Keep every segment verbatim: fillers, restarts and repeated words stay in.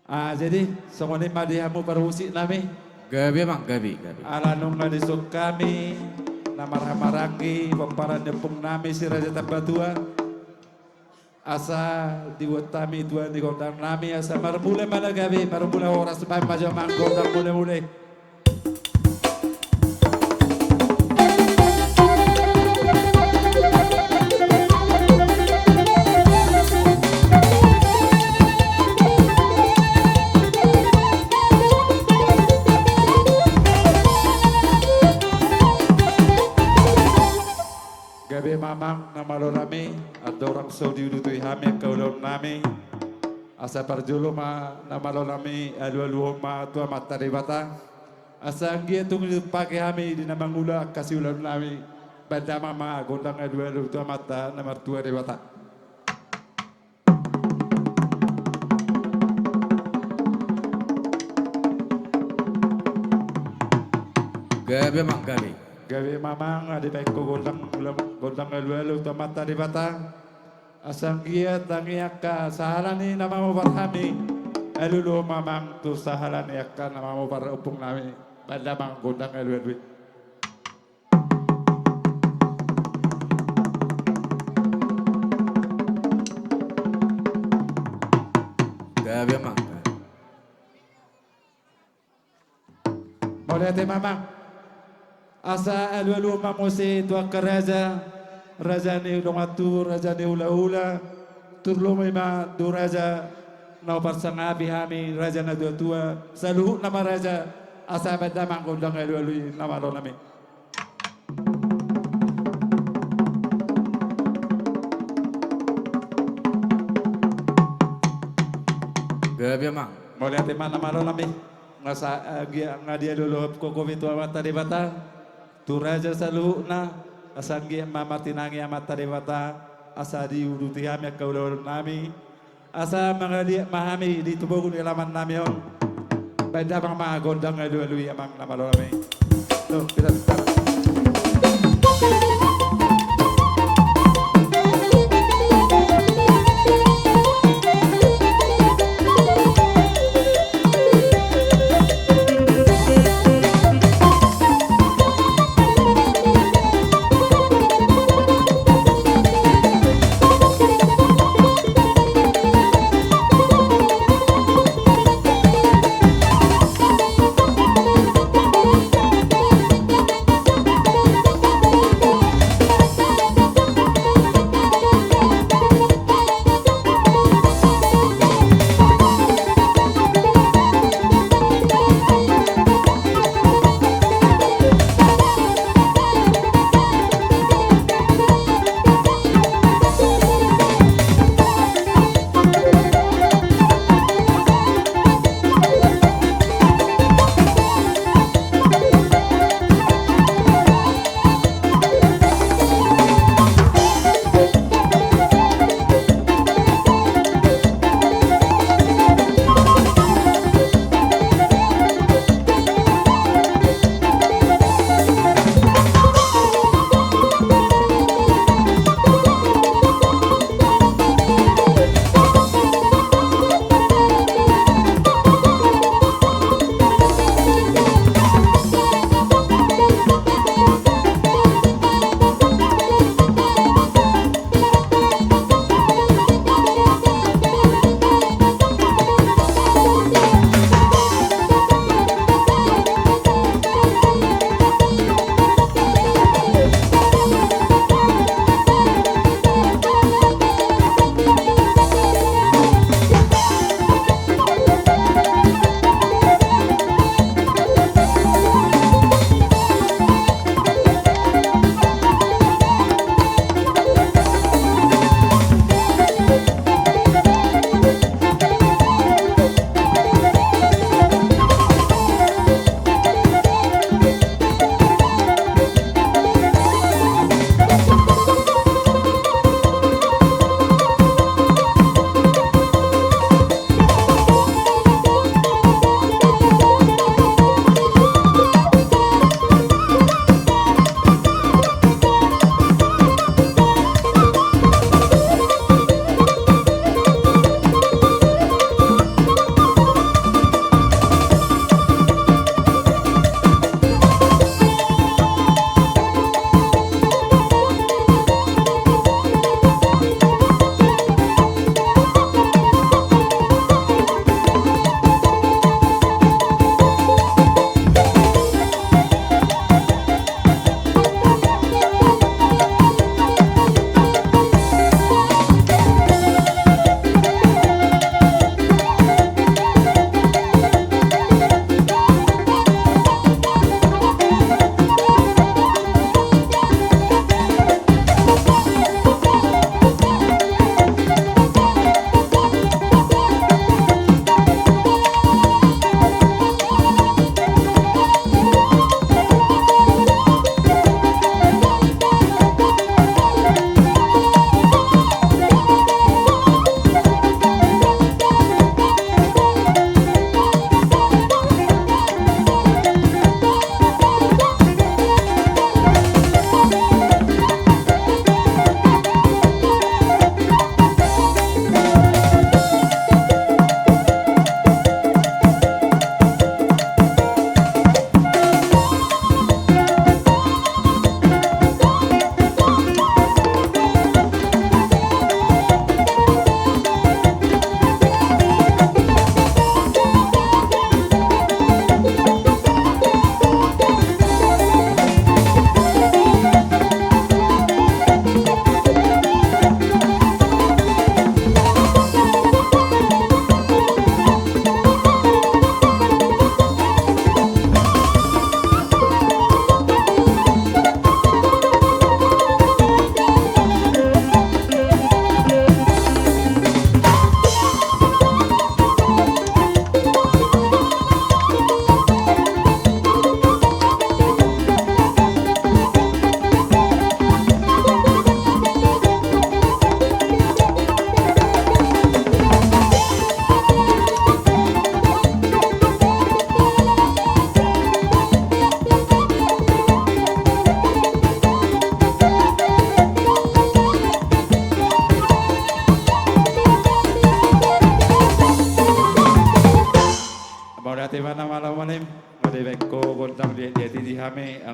Ah, jadi, songon i ma di hamu parmusik nami. Gabe, Amang, gabe, gabe. Ala nunga dison hami na marhahamaranggi pomparan ni ompung nami si Raja Tambatua. Asa dibuat hami tua ni gondang nami, asa marmula ma na gabe, marmula horas, baen ma jo, Amang, gondang mulemule. Gabe ma, Amang, na malo nami, andorang so diuduti hami angka ulaon nami. Asa parjolo ma na malo nami, alualuhon ma tu Amanta Debata. Asa anggiat tung ditumpahi hami di na mangula angka siulaon nami. Baen damang ma gondang alualu tu Amanta na martua Debata. Gabe, Amang, gabe. Gabe ma, Amang, asa dibaen ho gondang, gondang alualu tu Amanta Debata. Asa anggiat tangi angka sahala ni na mamobar hami. Alualuhon ma, Amang, tu sahala ni angka na mamobar ompung nami. Baen damang gondang alualu i. Gabe, Amang. Mauliate ma, Amang. Asa alualuhon ma muse tu angka raja, raja ni dongan tubu, raja ni hulahula, turlobi ma tu raja na huparsangapi hami, raja na tuatua, saluhutna ma raja, asa baen damang gondang alualu i na malo nami. Gabe, Amang. Mauliate ma na malo nami. Nga sa, eh, gia, nga dialualuhon ho gabe tu Amanta Debata. Tu raja saluhutna, asa anggiat ma martinangi Amanta Debata, asa diuduti hami angka ulaon nami. Asa mangaliat ma hami di tubogu ni alaman nami on. Baen damang ma gondang alualu i, Amang, na malo nami. Tuh, pintar, pintar.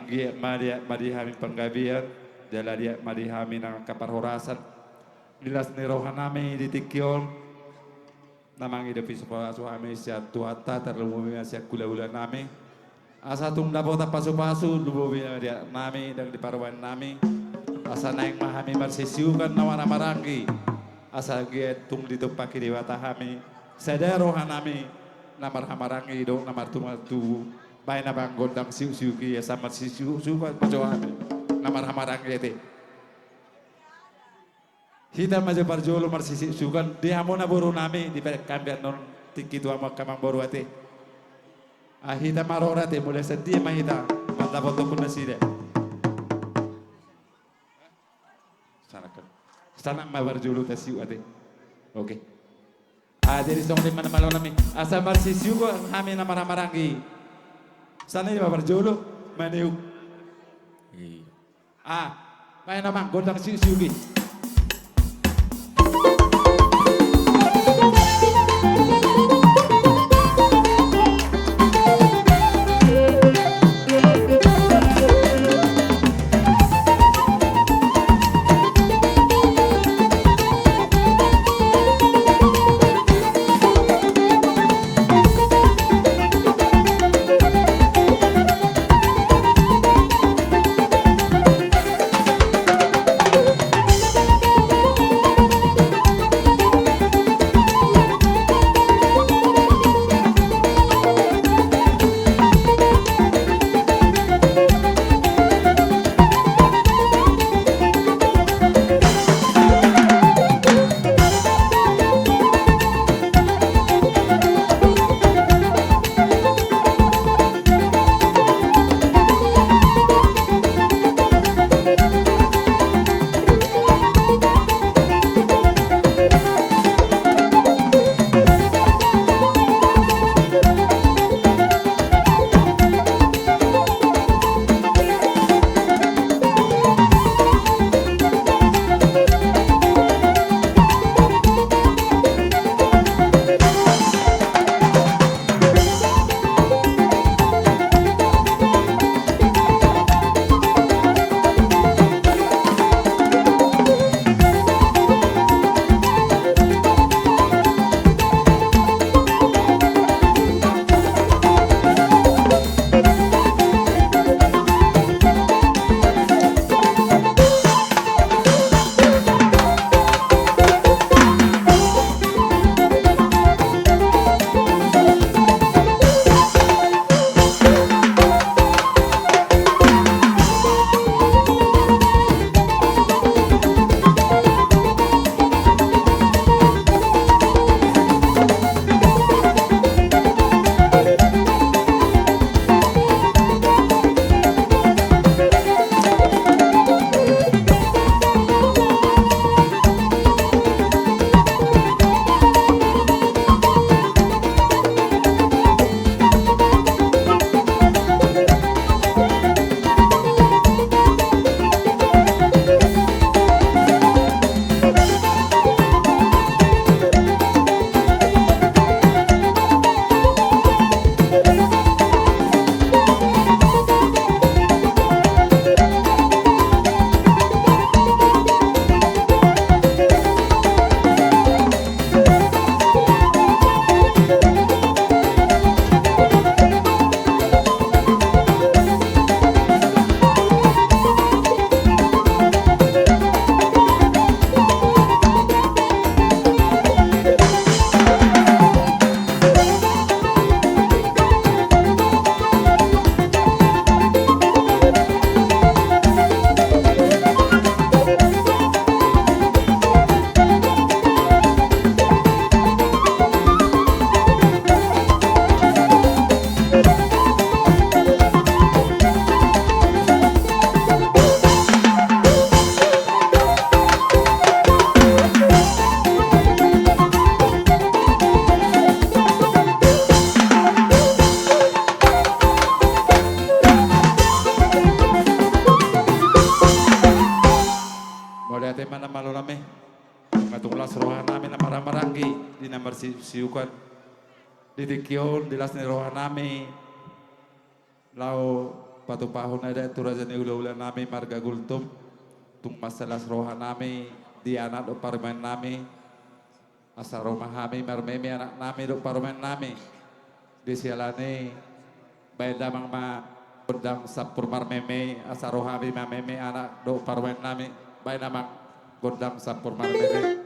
Giat ma di, ma di hami panggabean, jala giat ma di hami nang angka parhorasan. Di las ni rohanami di tingki on, na mangido pasupasu hami sian Tuhanta, tarlumobi ma sian hulahulanami. Asa tung dapotan pasupasu, lumobi ma di anak nami, ndang di parumaennami. Asa naeng ma hami marsisiukan na marhahamaranggi. Asa giat tung ditumpahi Debata hami, sada rohanami, na marhahamaranggi dohot na martubu-tubu. Baen amang gondang siuk-siuk i, asa marsisiuk-siuk ma jo hami, na marhahamaranggi ate. Hita ma jo parjolo marsisiuk-siukan, di hamu na borunami, di pe-, kami annon tingki tu hamu angka amangboru ate. Ah, hita ma rorate, molo sadia ma hita mandapothon nasida. Sana kan. Sana ma parjolo tasiuk ate. Oke. Ah, jadi songon i ma na malo nami. Asa marsisiuk hami na marhahamaranggi. Sana i ma parjolo, maniuk. Iya. Ah, baen amang gondang siuk-siuk i. Mauliate ma na malo nami. Nga tung las roha nami na marhahamaranggi di na marsiuksiukan di tingki on, di las ni roha nami laho Patupahon na da tu raja ni hulahula nami marga Gultom, tung mansai las roha nami di anak dohot parumaen nami, asa ro ma hami marmeme anak nami dohot parumaen nami. Di siala ni i, baen damang ma gondang sampur marmeme, asa ro hami mameme anak dohot parumaen nami. Baen damang gondang sampur marmeme.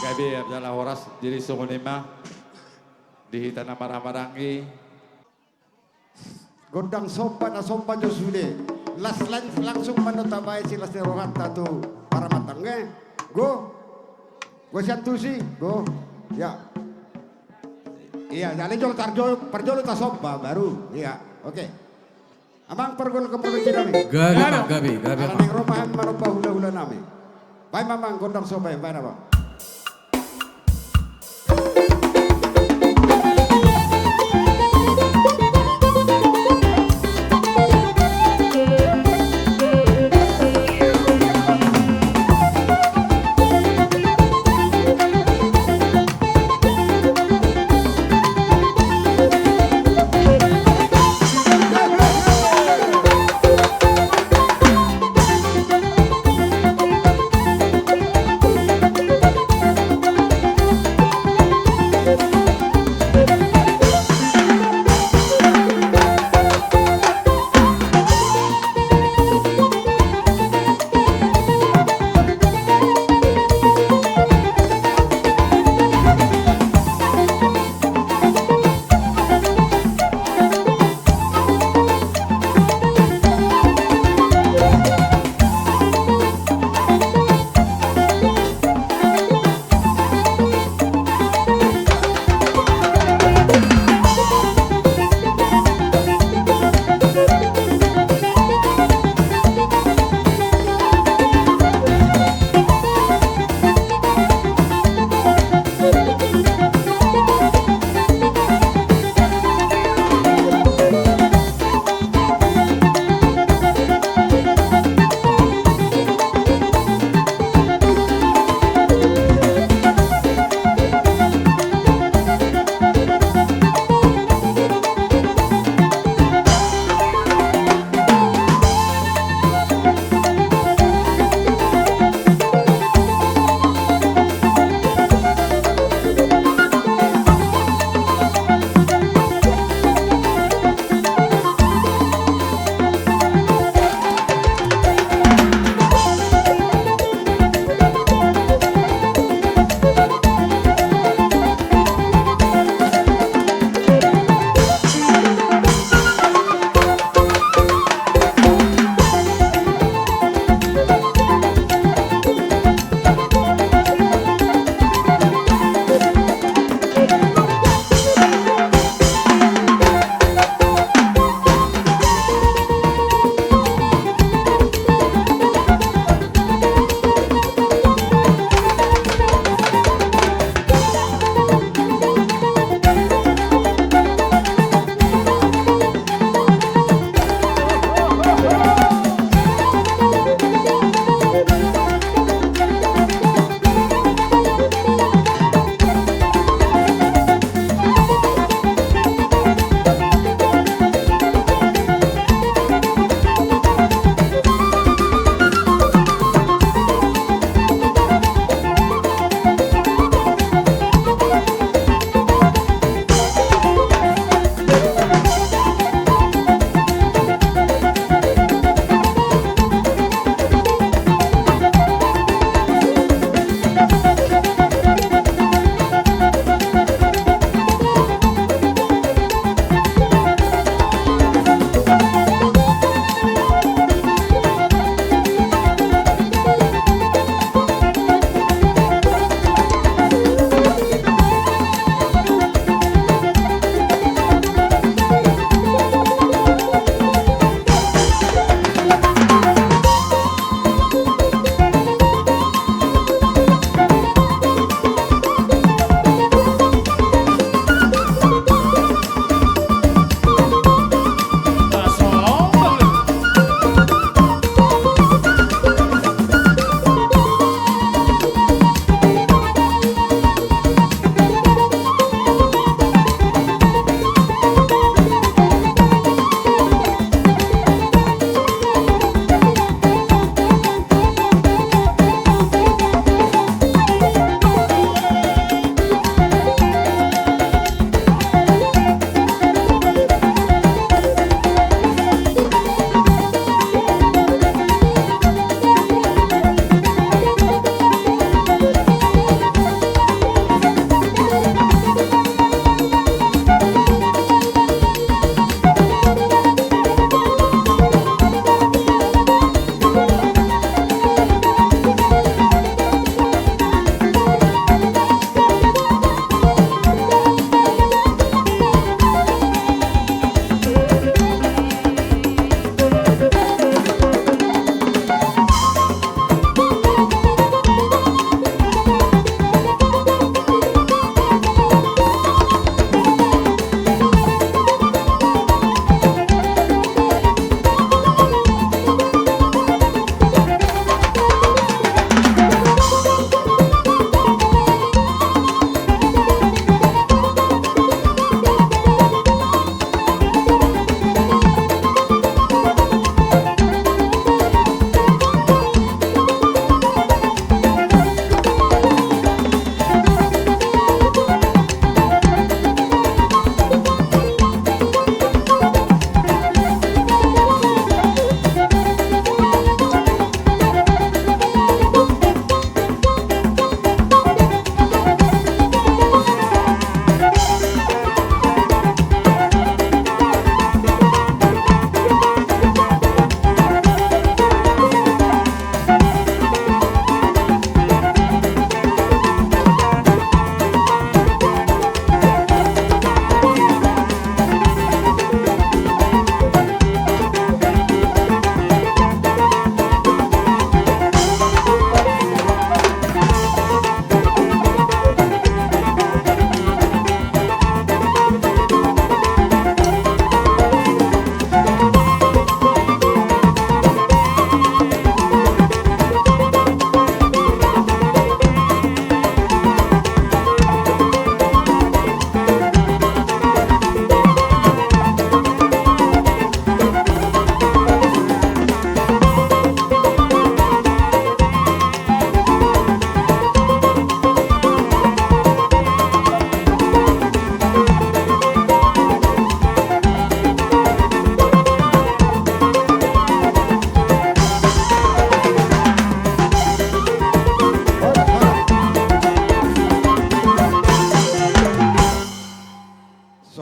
Gabe jala horas, jadi songon i ma di hita na marhahamaranggi. Gondang somba na somba jo sude. Las lan-, langsung ma tabaen silas ni rohanta tu paramatang, eh. Go. Go sian tusi, go. Ya. Iya, jadi jolo tarjo-, parjolo tasomba baru. Iya, oke. Amang pargol ke pargonsi nami. Gabe, Amang, gabe, gabe, Amang. Ala naeng ro ma hami manomba hulahula nami. Baen ma, Amang, gondang somba i, baen, Amang.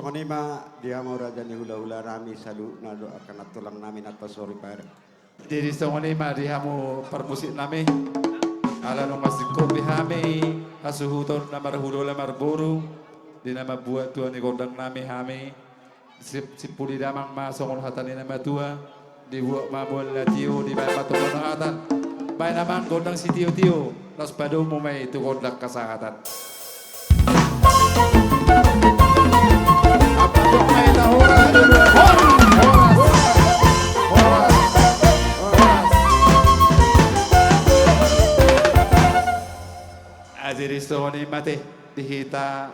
Songon i ma di hamu raja ni hulahula nami, saluhutna dohot angka nantulang nami na pasori pada. Jadi songon i ma di hamu parmusik nami, ala nunga singkop di hami hasuhuton na marhulahula marboru, di na mambuat tua ni gondang nami hami, sip-, simpul ni damang ma songon hata ni na matua, dibuat ma mual na tio, dibaen ma tongtong hata. Baen amang gondang sitiotio, laos padomu ma i tu gondang hasahatan. Apa dok ma i ta horas, horas, horas, horas, horas. Jadi songon i ma te di hita